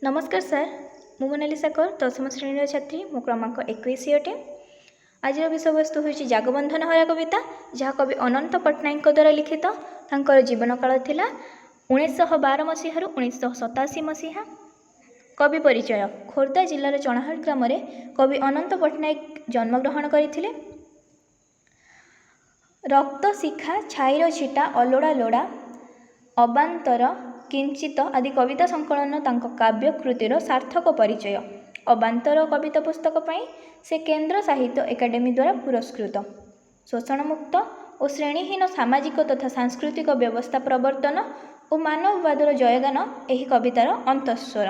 ନମସ୍କାର ସାର୍, ମୁଁ ମୋନାଲିସା କର, ଦଶମ ଶ୍ରେଣୀର ଛାତ୍ରୀ। ମୁଁ କ୍ରମାଙ୍କ 21 ଅଟେ। ଆଜିର ବିଷୟବସ୍ତୁ ହେଉଛି ଜାଗବନ୍ଧନ ହରା କବିତା, ଯାହା କବି ଅନନ୍ତ ପଟ୍ଟନାୟକଙ୍କ ଦ୍ୱାରା ଲିଖିତ। ତାଙ୍କର ଜୀବନକାଳ ଥିଲା 1912 ମସିହାରୁ 1987 ମସିହା। କବି ପରିଚୟ: ଖୋର୍ଦ୍ଧା ଜିଲ୍ଲାର ଚଣାହାଟ ଗ୍ରାମରେ କବି ଅନନ୍ତ ପଟ୍ଟନାୟକ ଜନ୍ମଗ୍ରହଣ କରିଥିଲେ। ରକ୍ତ ଶିଖା, ଛାଇର ଛିଟା, ଅଲୋଡ଼ା ଲୋଡ଼ା, ଅବାନ୍ତର, କିଞ୍ଚିତ ଆଦି କବିତା ସଂକଳନ ତାଙ୍କ କାବ୍ୟକୃତିର ସାର୍ଥକ ପରିଚୟ। ଅବାନ୍ତର କବିତା ପୁସ୍ତକ ପାଇଁ ସେ କେନ୍ଦ୍ର ସାହିତ୍ୟ ଏକାଡେମୀ ଦ୍ୱାରା ପୁରସ୍କୃତ। ଶୋଷଣମୁକ୍ତ ଓ ଶ୍ରେଣୀହୀନ ସାମାଜିକ ତଥା ସାଂସ୍କୃତିକ ବ୍ୟବସ୍ଥା ପ୍ରବର୍ତ୍ତନ ଓ ମାନବବାଦର ଜୟଗାନ ଏହି କବିତାର ଅନ୍ତଃସ୍ୱର।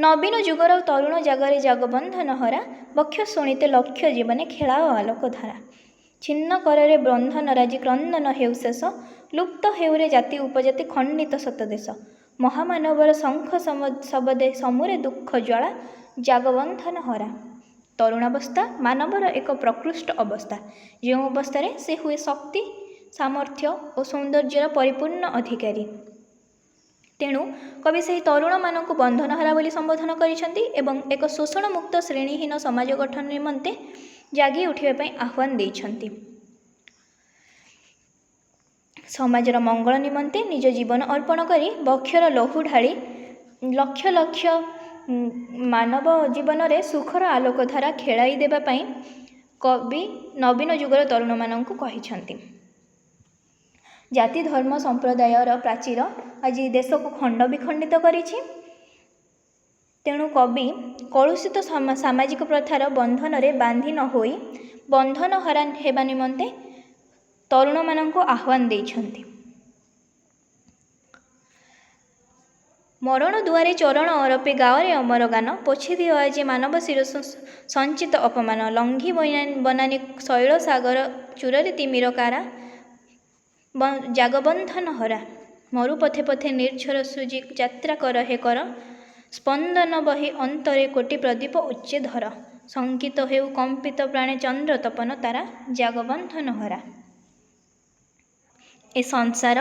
ନବୀନ ଯୁଗର ତରୁଣ ଜାଗରେ ଜାଗବନ୍ଧନ ହରା, ବକ୍ଷ ଶୋଣିତେ ଲକ୍ଷ୍ୟ ଜୀବନେ ଖେଳାଅ ଆଲୋକଧାରା। ଛିନ୍ନ କରରେ ବନ୍ଧନ ରାଜି, କ୍ରନ୍ଦନ ହେଉ ଶେଷ, ଲୁପ୍ତ ହେଉରେ ଜାତି ଉପଜାତି ଖଣ୍ଡିତ ଶତଦେଶ। ମହାମାନବର ଶଙ୍ଖ ଶବଦେ ସମୁରେ ଦୁଃଖ ଜ୍ୱାଳା, ଜାଗବନ୍ଧନ ହରା। ତରୁଣାବସ୍ଥା ମାନବର ଏକ ପ୍ରକୃଷ୍ଟ ଅବସ୍ଥା, ଯେଉଁ ଅବସ୍ଥାରେ ସେ ହୁଏ ଶକ୍ତି, ସାମର୍ଥ୍ୟ ଓ ସୌନ୍ଦର୍ଯ୍ୟର ପରିପୂର୍ଣ୍ଣ ଅଧିକାରୀ। ତେଣୁ କବି ସେହି ତରୁଣମାନଙ୍କୁ ବନ୍ଧନହରା ବୋଲି ସମ୍ବୋଧନ କରିଛନ୍ତି ଏବଂ ଏକ ଶୋଷଣମୁକ୍ତ ଶ୍ରେଣୀହୀନ ସମାଜ ଗଠନ ନିମନ୍ତେ ଜାଗି ଉଠିବା ପାଇଁ ଆହ୍ୱାନ ଦେଇଛନ୍ତି। ସମାଜର ମଙ୍ଗଳ ନିମନ୍ତେ ନିଜ ଜୀବନ ଅର୍ପଣ କରି, ବକ୍ଷର ଲହୁ ଢାଳି ଲକ୍ଷ ଲକ୍ଷ ମାନବ ଜୀବନରେ ସୁଖର ଆଲୋକଧାରା ଖେଳାଇ ଦେବା ପାଇଁ କବି ନବୀନ ଯୁଗର ତରୁଣମାନଙ୍କୁ କହିଛନ୍ତି। ଜାତି, ଧର୍ମ, ସମ୍ପ୍ରଦାୟର ପ୍ରାଚୀର ଆଜି ଦେଶକୁ ଖଣ୍ଡ ବିଖଣ୍ଡିତ କରିଛି। ତେଣୁ କବି କଳୁଷିତ ସାମାଜିକ ପ୍ରଥାର ବନ୍ଧନରେ ବାନ୍ଧି ନ ହୋଇ ବନ୍ଧନ ହରା ହେବା ନିମନ୍ତେ ତରୁଣମାନଙ୍କୁ ଆହ୍ୱାନ ଦେଇଛନ୍ତି। ମରଣ ଦୁଆରେ ଚରଣ ଅରପି ଗାଅରେ ଅମର ଗାନ, ପୋଛି ଦିଅ ଆଜି ମାନବ ଶିରସ ସଞ୍ଚିତ ଅପମାନ। ଲଙ୍ଘି ବନାନୀ ଶୈଳ ସାଗର ଚୂରରେ ତିମିର କାରା, ଜାଗବନ୍ଧନ ହରା। ମରୁ ପଥେ ପଥେ ନିର୍ଝର ସୃଜି ଯାତ୍ରା କର ହେ କର, ସ୍ପନ୍ଦନ ବହି ଅନ୍ତରେ କୋଟି ପ୍ରଦୀପ ଉଚ୍ଚେ ଧର। ଶଙ୍କିତ ହେଉ କମ୍ପିତ ପ୍ରାଣେ ଚନ୍ଦ୍ର ତପନ ତାରା, ଜାଗବନ୍ଧନ ହରା। ଏ ସଂସାର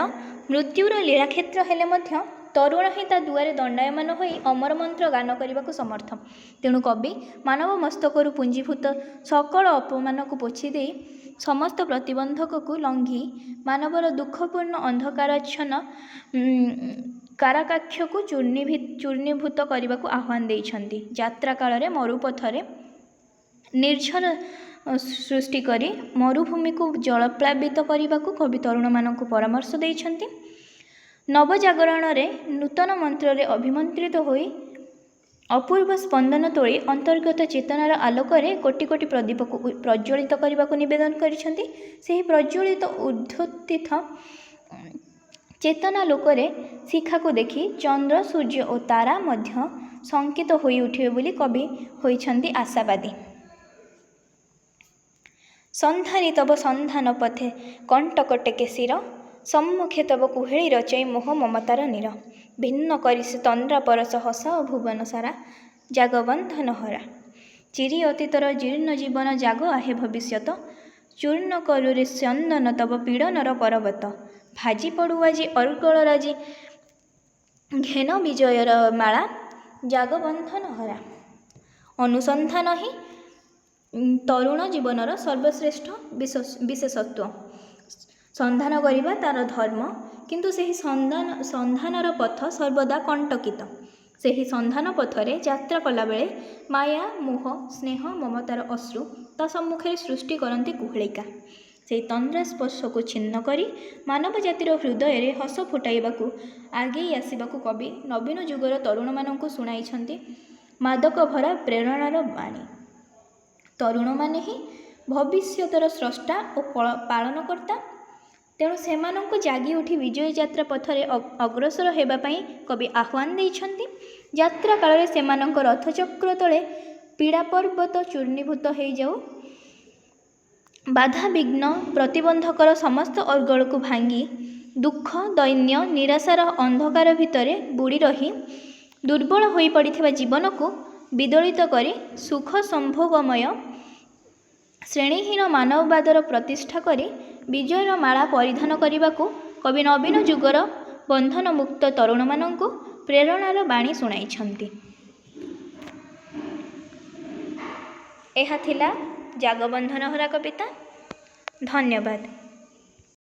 ମୃତ୍ୟୁର ଲୀଳାକ୍ଷେତ୍ର ହେଲେ ମଧ୍ୟ ତରୁଣ ହିଁ ତା ଦୁଆରେ ଦଣ୍ଡାୟମାନ ହୋଇ ଅମର ମନ୍ତ୍ର ଗାନ କରିବାକୁ ସମର୍ଥ। ତେଣୁ କବି ମାନବ ମସ୍ତକରୁ ପୁଞ୍ଜୀଭୂତ ସକଳ ଅପମାନକୁ ପୋଛି ଦେଇ, ସମସ୍ତ ପ୍ରତିବନ୍ଧକକୁ ଲଙ୍ଘି, ମାନବର ଦୁଃଖପୂର୍ଣ୍ଣ ଅନ୍ଧକାରାଚ୍ଛନ୍ନ କାରାକକ୍ଷକୁ ଚୂର୍ଣ୍ଣୀଭୂତ କରିବାକୁ ଆହ୍ୱାନ ଦେଇଛନ୍ତି। ଯାତ୍ରା କାଳରେ ମରୁପଥରେ ନିର୍ଝର ସୃଷ୍ଟି କରି ମରୁଭୂମିକୁ ଜଳପ୍ଲାବିତ କରିବାକୁ କବି ତରୁଣମାନଙ୍କୁ ପରାମର୍ଶ ଦେଇଛନ୍ତି। ନବଜାଗରଣରେ ନୂତନ ମନ୍ତ୍ରରେ ଅଭିମନ୍ତ୍ରିତ ହୋଇ ଅପୂର୍ବ ସ୍ପନ୍ଦନ ତୋଳି ଅନ୍ତର୍ଗତ ଚେତନାର ଆଲୋକରେ କୋଟି କୋଟି ପ୍ରଦୀପକୁ ପ୍ରଜ୍ୱଳିତ କରିବାକୁ ନିବେଦନ କରିଛନ୍ତି। ସେହି ପ୍ରଜ୍ୱଳିତ ଉଦ୍ଧୋତିତ ଚେତନା ଲୋକରେ ଶିଖାକୁ ଦେଖି ଚନ୍ଦ୍ର, ସୂର୍ଯ୍ୟ ଓ ତାରା ମଧ୍ୟ ଶଙ୍କିତ ହୋଇ ଉଠିବେ ବୋଲି କବି ହୋଇଛନ୍ତି ଆଶାବାଦୀ। ସନ୍ଧାନୀ ତବ ସନ୍ଧାନ ପଥେ କଣ୍ଟକ ଟେକେ ଶିର, ସମ୍ମୁଖେ ତବ କୁହେଳି ରଚଇ ମୋହ ମମତାର ନୀର। ଭିନ୍ନ କରି ସେ ତନ୍ଦ୍ରା ପରଶ ହସାଅ ଭୁବନ ସାରା, ଜାଗବନ୍ଧନ ହରା। ଚିରି ଅତୀତର ଜୀର୍ଣ୍ଣ ଜୀବନ ଜାଗ ଆହେ ଭବିଷ୍ୟତ, ଚୂର୍ଣ୍ଣ କରୁରେ ସ୍ୟନ୍ଦନ ତବ ପୀଡ଼ନର ପରବତ। ଭାଜି ପଡ଼ୁ ଆଜି ଅର୍ଗଳ ରାଜି ଘେନ ବିଜୟର ମାଳା, ଜାଗବନ୍ଧନ ହରା। ଅନୁସନ୍ଧାନ ହିଁ ତରୁଣ ଜୀବନର ସର୍ବଶ୍ରେଷ୍ଠ ବିଶେଷତ୍ୱ। ସନ୍ଧାନ କରିବା ତାର ଧର୍ମ, କିନ୍ତୁ ସେହି ସନ୍ଧାନର ପଥ ସର୍ବଦା କଣ୍ଟକିତ। ସେହି ସନ୍ଧାନ ପଥରେ ଯାତ୍ରା କଲାବେଳେ ମାୟା, ମୋହ, ସ୍ନେହ, ମମତାର ଅଶ୍ରୁ ତା ସମ୍ମୁଖରେ ସୃଷ୍ଟି କରନ୍ତି କୁହେଳିକା। ସେହି ତନ୍ଦ୍ରା ସ୍ପର୍ଶକୁ ଛିନ୍ନ କରି ମାନବ ଜାତିର ହୃଦୟରେ ହସ ଫୁଟାଇବାକୁ ଆଗେଇ ଆସିବାକୁ କବି ନବୀନ ଯୁଗର ତରୁଣମାନଙ୍କୁ ଶୁଣାଇଛନ୍ତି ମାଦକ ଭରା ପ୍ରେରଣାର ବାଣୀ। ତରୁଣମାନେ ହିଁ ଭବିଷ୍ୟତର ସ୍ରଷ୍ଟା ଓ ପାଳନକର୍ତ୍ତା। ତେଣୁ ସେମାନଙ୍କୁ ଜାଗି ଉଠି ବିଜୟ ଯାତ୍ରା ପଥରେ ଅଗ୍ରସର ହେବା ପାଇଁ କବି ଆହ୍ୱାନ ଦେଇଛନ୍ତି। ଯାତ୍ରା କାଳରେ ସେମାନଙ୍କ ରଥଚକ୍ର ତଳେ ପୀଡ଼ା ପର୍ବତ ଚୂର୍ଣ୍ଣୀଭୂତ ହେଇଯାଉ, ବାଧାବିଘ୍ନ ପ୍ରତିବନ୍ଧକର ସମସ୍ତ ଅର୍ଗଳକୁ ଭାଙ୍ଗି, ଦୁଃଖ, ଦୈନ୍ୟ, ନିରାଶାର ଅନ୍ଧକାର ଭିତରେ ବୁଡ଼ି ରହି ଦୁର୍ବଳ ହୋଇପଡ଼ିଥିବା ଜୀବନକୁ ବିଦଳିତ କରି ସୁଖ ସମ୍ଭୋଗମୟ ଶ୍ରେଣୀହୀନ ମାନବବାଦର ପ୍ରତିଷ୍ଠା କରି ବିଜୟର ମାଳା ପରିଧାନ କରିବାକୁ କବି ନବୀନ ଯୁଗର ବନ୍ଧନମୁକ୍ତ ତରୁଣମାନଙ୍କୁ ପ୍ରେରଣାର ବାଣୀ ଶୁଣାଇଛନ୍ତି। ଏହା ଥିଲା ଜାଗ ବନ୍ଧନହରା କବିତା। ଧନ୍ୟବାଦ।